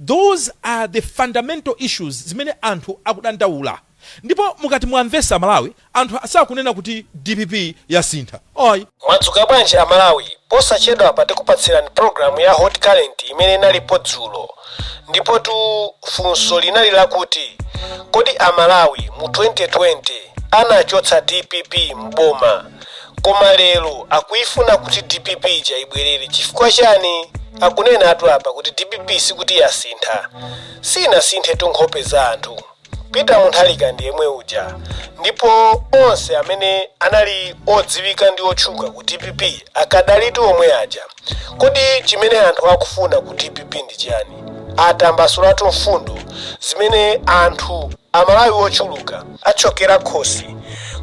Those are the fundamental issues zimene anthu akudandaula. Ndipo mukati mwamvesa Malawi, anthu sakunena kuti DPP yasintha, ayi. Mwadzuka bwanji Amalawi? Posachedwa tikupatsirani programu ya Hot Current imene inalipo dzulo. Ndipotu funso linali lakuti, kodi Amalawi mu 2020 anachotsa DPP mboma, koma lero akuifuna kuti DPP ija ibwerere chifukwa chani? Akunena atu apa kuti DPP sikuti yasintha, sinasinthe nkhope za anthu. Peter Mutharika ndi yemwe uja, ndipo onse amene anali odziwika ndi otchuka ku DPP akadalitu omwe aja. Kodi chimene anthu akufuna ku DPP ndi chani? Atambasulatu mfundo zimene anthu Amalawi ochuluka achokera khosi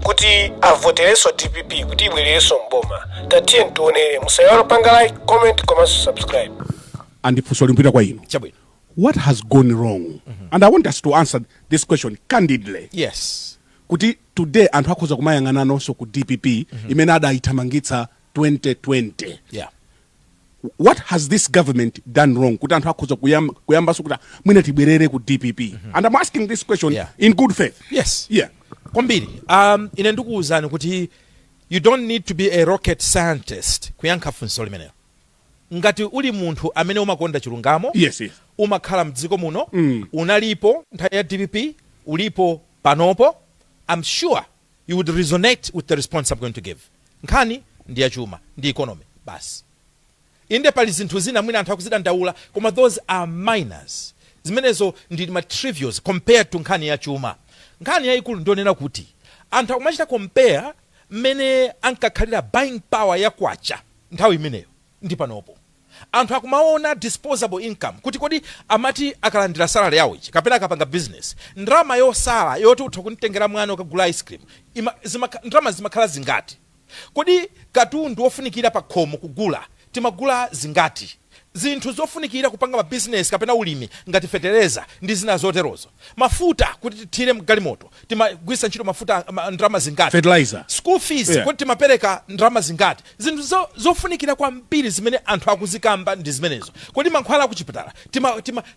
kuti avoterenso DPP kuti ibwererenso mboma. Tatiye tionere. Musaiwale panga like, comment komanso subscribe. And funso limpita kwa inu. Chabwino. What has gone wrong? And I want us to answer this question candidly, kuti today anthu akhoza kumayang'ana nonso ku DPP imene adayithamangitsa 2020. What has this government done wrong kuti anthu akhoza kuyambanso kuti mwina tibwerere ku DPP? And I'm asking this question in good faith. Kwambiri. Ine ndikuwuzani kuti you don't need to be a rocket scientist kuyankha funso limenelo. Ngati uli munthu amene umakonda chilungamo, umakhala mdziko muno, unalipo nthawi ya DPP, ulipo panopo, I'm sure you would resonate with the response I'm going to give. Nkhani ndi yachuma, ndi economy basi. Inde, pali zinthu zina mwina anthu akuzidandaula, koma those are minors. Zimenezo ndi ma trivials compared to nkhani ya chuma. Nkhani yayikulu ndionena kuti anthu akumachita compare mmene ankakhalira buying power ya kwacha nthawi imeneyo ndi panopo. Anthu akumaona disposable income, kuti kodi amati akalandira salary yawo ichi kapena akapanga business, ndalama yosala yoti utha kumtengera mwana ukagula ice cream, ndalama zimakhala zingati? Kodi katundu wofunikira pa khomo kugula timagula zingati? Zinthu zofunikira kupanga mabizinesi kapena ulimi ngati fetereza ndi zina zoterozo, mafuta kuti tithire mgalimoto timagwiritsa ntchito mafuta ndalama zingati? Fertilizer. School fees, kuti timapereka ndalama zingati? Zinthu zofunikira kwambiri zimene anthu akuzikamba ndi zimenezo. Kodi mankhwala akuchipatala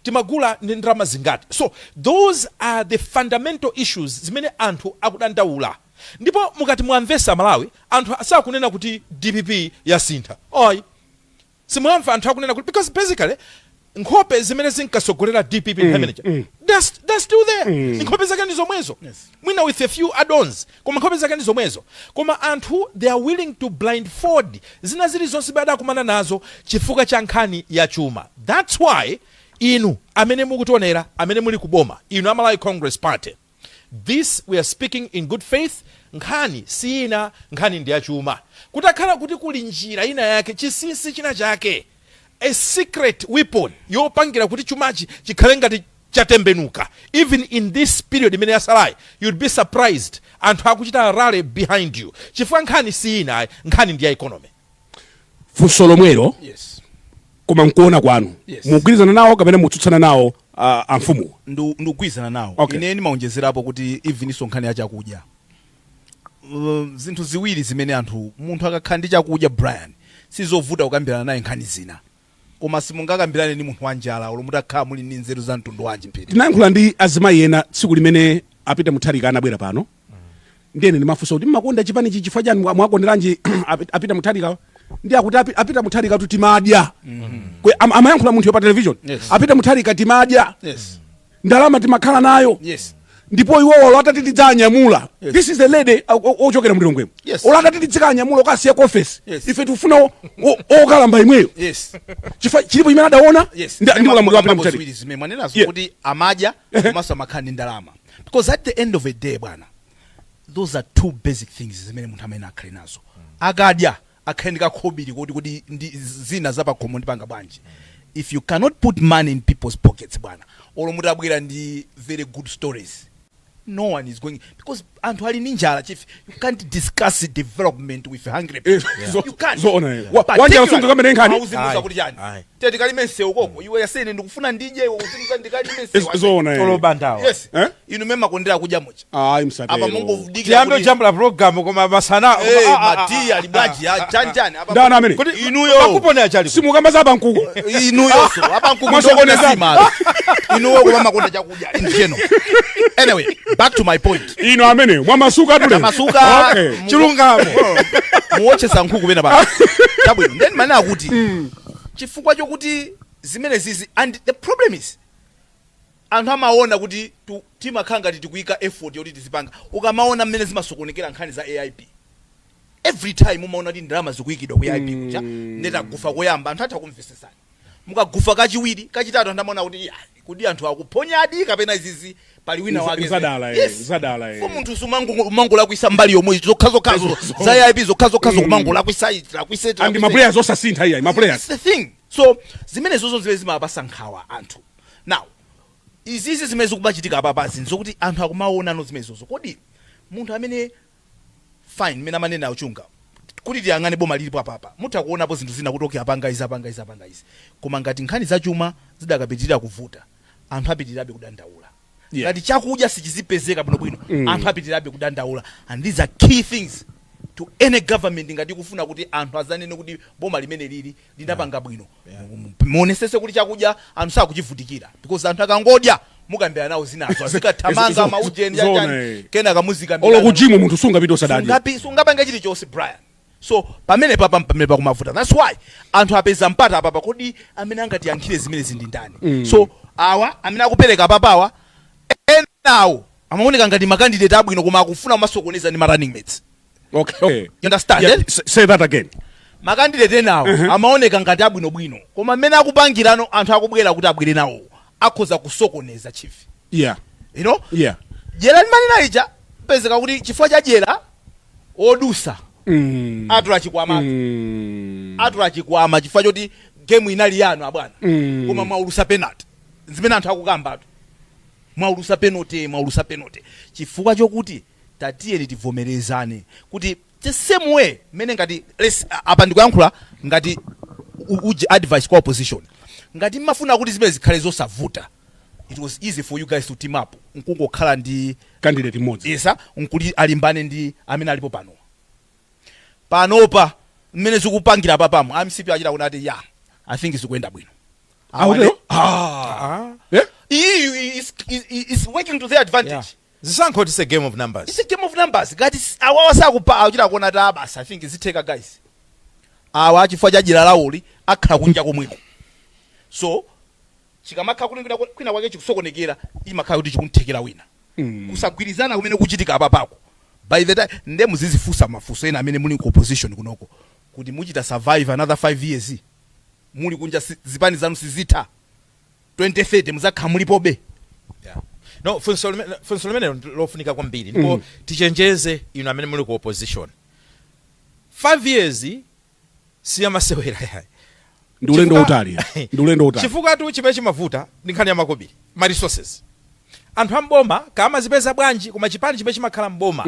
timagula ndi ndalama zingati? So those are the fundamental issues zimene anthu akudandaula. Ndipo mukati mwamvesa Malawi, anthu sakunena kuti DPP yasintha, ayi. Simwamva anthu akunena kuti, because basically nkhope zimene zinkasogolera DPP nthawi imeneja, they're still there. Nkhope zake ndi zomwezo, mwina with a few add-ons, koma nkhope zake ndi zomwezo. Koma anthu, they are willing to blindfold zina zilizonse adakumana nazo chifukwa cha nkhani ya chuma. That's why inu amene mukutionera, amene muli kuboma, inu a Malawi Congress Party, this we are speaking in good faith. Nkhani si ina, nkhani ndi yachuma. Kutakhala kuti kuli njira ina yake, chinsinsi china chake, a secret weapon yopangira kuti chumachi chikhale ngati chatembenuka even in this period imene yasalayi, you'd be surprised anthu akuchita rally behind you, chifukwa nkhani si ina ayi, nkhani ndi ya economy. Funso lomwelo, koma nkuona kwanu, mugwirizana nawo kapena mutsutsana nawo amfumu? Ndikugwirizana nawo. Ine ndimaonjezerapo kuti even iso nkhani ya chakudya, zinthu ziwiri zimene anthu, munthu akakhala ndi chakudya, Brian, sizovuta kukambirana naye nkhani zina, koma simungakambirane ndi munthu wanjala olo mutakhala muli ndi nzeru za mtundu wanji, Mphete. Tinayankhula ndi azimayi ena tsiku limene a Peter Mutharika anabwera pano. Ndiyene ndimafunsa kuti mmakonda chipani ichi chifukwa chani? Mwakonderanji a Peter Mutharika? Ndi akuti a Peter Mutharika kuti timadya. Amayankhula munthu pa television. A Peter Mutharika timadya, ndalama timakhala nayo, ndipo iwowo olo atati tidzanyamula, this is the lady ochokera mlilongwemo, olo atati tidzikanyamula ukasiya ku office, ife tikufuna okalamba imweyo, chifukwa chilipo chimene adaona ndi ulamuliro wa Peter Mutharika. Ziwiri zimene mwanenazo, kuti amadya komanso amakhala ndi ndalama, because at the end of the day, bwana, those are two basic things zimene munthu amene akhale nazo. Akadya, akhale ndi kakhobiri kuti ndi zina zapakhomo ndipanga bwanji. If you cannot put money in people's pockets, bwana, olo mutabwera ndi very good stories, No one is going, because anthu ali ndi njala, chief. You can't discuss development with hungry people. You can't. Zoona, eh. Wanjala sungakambe nkhani. Auzimuza Ayi. kuti chani? Ayi. Te tikalime msewu koko, iwe yasene ndikufuna ndidye, iwe uzimuza ndikalime msewu. Zoona, eh. Tolobandawa. Yes. Eh? Inu mema kondera kudya mucha. Ayi, Apa msatero. mungovudikira Tiyambe kuti- kujambula program koma masana. Eh, mati ali bwanji, ah, chani chani apa. Ndani amene? Kuti Inuyo. makuponi achali. Simukamba za bankuku. Inuyoso apa nkuku. Mwasokoneza. Inuyo kuba makonda chakudya in general. Anyway, back to my point. Ino amene mwamasuka tule. Masuka. Okay. Chilungamo. Muwotchesa nkhuku pena pa chabwino. Then manena kuti chifukwa chokuti zimene zizi, and the problem is anthu amaona kuti timakhala ngati tikuyika effort yoti tizipanga. Ukamaona mmene zimasokonekera nkhani za AIP, every time umaona kuti ndalama zikuyikidwa ku AIP kuja, ndetagufa koyamba anthu atha kumvesesani, mukagufa kachiwiri, kachitatu, anthu amaona kuti ya, kudi anthu akuphonyadi kapena izizi pali wina wake. Zadala, eh, Yes. zadala, eh. Fo munthu sumangolakwisa mbali yomwe, zokhazokhazo za AIP, zokhazokhazo kumangolakwisa lakwisa. And ma players osasintha iya, ma players. That's the thing. So zimene zozo zimene zimapasa nkhawa anthu. Now izizi zimene zikumachitika apapazi nzokuti anthu akumaona no zimene zozo. Kodi munthu amene, fine, mmene amanena auchunga kuti tiyang'ane boma lilipo apapa, mutha kuonapo zinthu zina kuti okay, apanga izi, apanga izi, apanga izi, koma ngati nkhani zachuma zidakapitirira kuvuta, anthu apitirirabe kudandaula. Ngati chakudya sichizipezeka bwinobwino, anthu apitirirabe kudandaula. And these are key things to any government. Ngati ikufuna kuti anthu azanene kuti boma limene lili linapanga bwino, muonesese kuti chakudya anthu sakuchivutikira, because anthu akangodya mukambira nawo zinazo, azikathamanga maujeni Zona, chachani, eh. kenaka muzikambira. Olo ku gym munthu sungapita osadadya. Sungapange chilichonse, Brian. So pamene papa pamene pakumavuta, that's why anthu apeza mpata apapa. Kodi amene angatiyankhire zimenezi ndi ndani? So awa amene akupereka apapawa, enawo amaoneka ngati ma candidate abwino, koma akufuna kumasokoneza ndi ma running mates. Okay. You understand, Yeah, eh? say that again. Ma candidate enawo amaoneka ngati abwinobwino, koma mmene akupangirano, anthu akubwera kuti abwere nawo akhoza kusokoneza, chief. You know? Dyera limanena ija, pezeka kuti chifukwa cha dyera odusa atula chikwama. Atula chikwama chifukwa choti game inali yanu abwana, koma mwaulusa penalty. Zimene anthu akukambatu, mwaulusa penalty, mwaulusa penalty, chifukwa chokuti tatiyeni tivomerezane kuti the same way mmene ngati apa ndikuyankhula ngati uje advice kwa opposition: ngati mmafuna kuti zimene zikhale zosavuta, it was easy for you guys to team up nkungokhala ndi candidate mmodzi. Isa nkuti alimbane ndi amene alipo pano. Panopa mmene zikupangira papamo, MCP achita kunati ya, I think zikuyenda bwino. Akutero? Ah. Eh? Iyi is working to their advantage. Yeah. Zisankho, it's a game of numbers. It's a game of numbers. Ngati awawa sakupa, achita kuona ta basi, I think zitheka guys. Awa chifukwa cha dyera lawoli akhala kunja komweko, so chikamakhala kuti kwina kwake chikusokonekera, imakhala kuti chikunthekera wina. Kusagwirizana kumene kuchitika apapako, by the time nde muzizifunsa mafunso ena amene muli ku opposition kunoko kuti muchita survive another 5 years muli kunja, zipani zanu sizitha, 2030 muzakhala mulipobe? Yeah. No, funso limene lofunika kwambiri, ndipo tichenjeze inu amene muli ku opposition, 5 years siyamasewera yayi. Ndi ulendo utali, ndi ulendo utali. Chifukwa tu chimene chimavuta ndi nkhani ya makobiri, ma resources. Anthu amboma kamazipeza bwanji, koma chipani chimene chimakhala mboma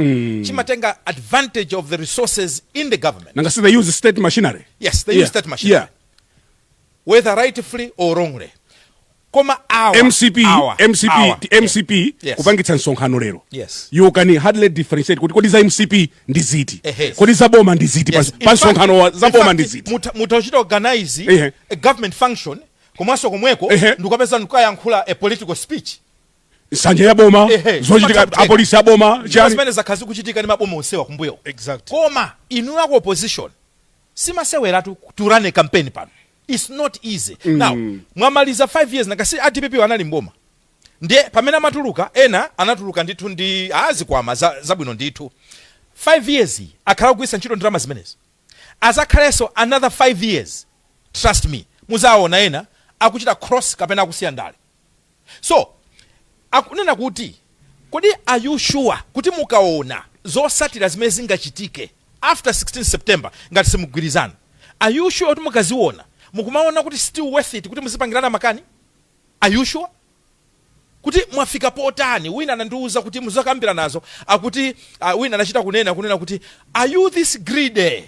chimatenga advantage of the resources in the government. Nanga si they use state machinery? Yes, they use state machinery, whether rightfully or wrongly. Koma awa MCP awa, MCP awa. MCP kupangitsa msonkhano lero, you can hardly differentiate kuti kodi za MCP ndi ziti, kodi za boma ndi ziti. Pa msonkhano za In boma fact, ndi ziti. Mutachita organize a government function, komanso komweko ndikupeza ndikukayankhula a political speech. Nsanja ya boma, zochitika, Zimatha apolisi aboma, chani. Zimene zakhala zikuchitika ndi maboma onsewa kumbuyo. Exactly. Koma inu aku opposition, simaseweratu to run a campaign pano. It's not easy. Now mwamaliza 5 years, nakasi a DPP anali mboma, ndiye pamene amatuluka ena anatuluka ndithu ndi azikwama zabwino ndithu. 5 years akhala kugwiritsa ntchito ndalama zimenezi, azakhalenso another 5 years. Trust me, muzaona ena akuchita cross kapena akusiya ndale. So akunena kuti kodi are you sure kuti mukaona zosatira zimene zingachitike after 16 September ngati simugwirizana, are you sure kuti mukaziona mukumaona kuti still worth it kuti muzipangirana makani? Are you sure? Kuti mwafika potani? Wina anandiwuza kuti muzakambira nazo akuti wina anachita kunena kuti, "Are you this greedy?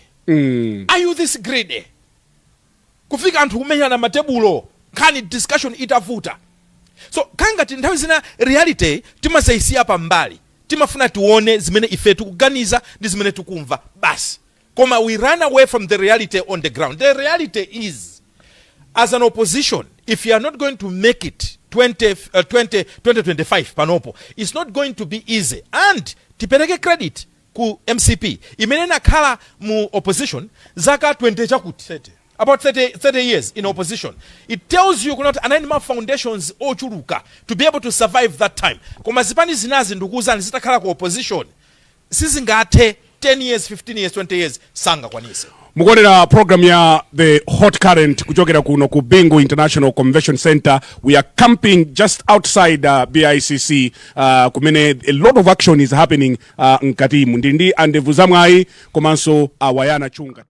Are you this greedy?" Kufika anthu kumenyana matebulo, nkhani discussion itavuta. So kangati nthawi zina reality timazayisiya pambali, timafuna tione zimene ife tikuganiza ndi zimene tikumva basi, koma we run away from the reality on the ground. The reality is, as an opposition, if you are not going to make it 20, 2025 panopo, it's not going to be easy. And tipereke credit ku MCP imene inakhala mu opposition zaka 20 chakuti, 30. About 30 years in opposition. It tells you kunoti anali ma foundations ochuluka to be able to survive that time. Koma zipani zinazi, ndikuwuzani, zitakhala ku opposition sizingathe 10 years, 15 years, 20 years, sangakwanise. Mukuonera program ya The Hot Current kuchokera kuno ku Bingu International Convention Center. We are camping just outside BICC, kumene a lot of action is happening mkatimu. Ndi andevu zamwayi komanso awayana chunga.